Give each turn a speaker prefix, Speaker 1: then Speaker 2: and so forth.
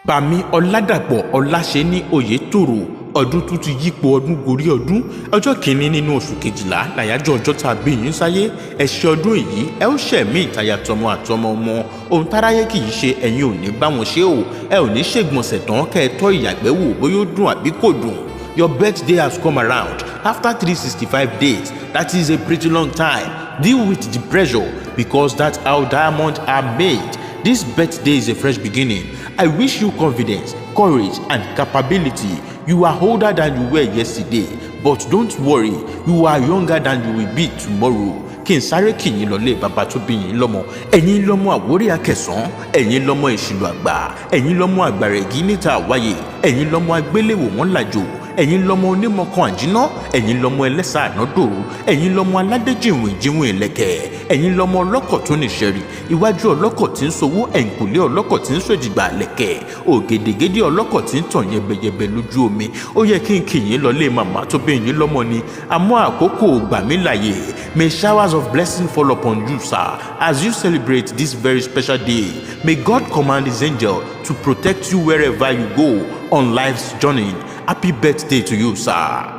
Speaker 1: Bàmí Ọ̀làdàpọ̀ Ọláṣẹ́ní Oyètòrò, ọdún tún ti yípo, ọdún gorí ọdún. Ọjọ́ kìíní nínú oṣù kejìlá làyájọ́ ọjọ́ tá a bí yín sáyé. Ẹ ṣe ọdún yìí, ẹ ó ṣẹ̀mí ìtayà tọmọ àtọmọ ọmọ. Ohun táráyé kì í ṣe, ẹ̀yin ò ní bá wọn ṣe o. Ẹ ò ní ṣègbọ̀nsẹ̀ tán kẹ́ ẹ tọ́ ìyàgbẹ́ wò bóyá ó dùn àbí kò dùn. Your birthday has come around after 365 days. That is a pretty long time. Deal with the pressure, because that's how diamonds are made. This birthday is a fresh beginning. I wish you confidence, courage, and capability. You are older than you were yesterday, but don't worry, you are younger than you will be tomorrow. Kí n sáré kì yín lọlé bàbá tó bí yín lọ́mọ. Ẹ̀yin lọ́mọ Àwórí Akẹsàn, ẹ̀yin lọ́mọ Ìṣìlò Àgbà, ẹ̀yin lọ́mọ Àgbàrẹ̀gí níta àwáyé, ẹ̀yin lọ́mọ agbéléwò wọn làjò, ẹ̀yin lọ́mọ onímọ̀kan àjínà, ẹ̀yin lọ́mọ ẹlẹ́sà ànádòru, ẹ̀yin lọ́mọ aládéjìnwìn jíwìn ìlẹ̀kẹ̀, ẹ̀yin lọ́mọ ọlọ́kọ̀ tó nìṣẹ́rì iwájú, ọlọ́kọ̀ tí ń sowó ẹ̀ǹkùlé, ọlọ́kọ̀ tí ń sòjìgbà lẹ̀kẹ̀, ògèdègèdè ọlọ́kọ̀ tí ń tàn yẹbẹyẹbẹ lójú omi. Ó yẹ kí n kì yín lọlé màmá tó bí yín lọ́mọ ni, àmọ́ àkókò gbà mí láàyè. May showers of blessing fall upon you, sir, as you celebrate this very special day. May God command his angel to protect you wherever you go on life's journey. Happy birthday to you, sir.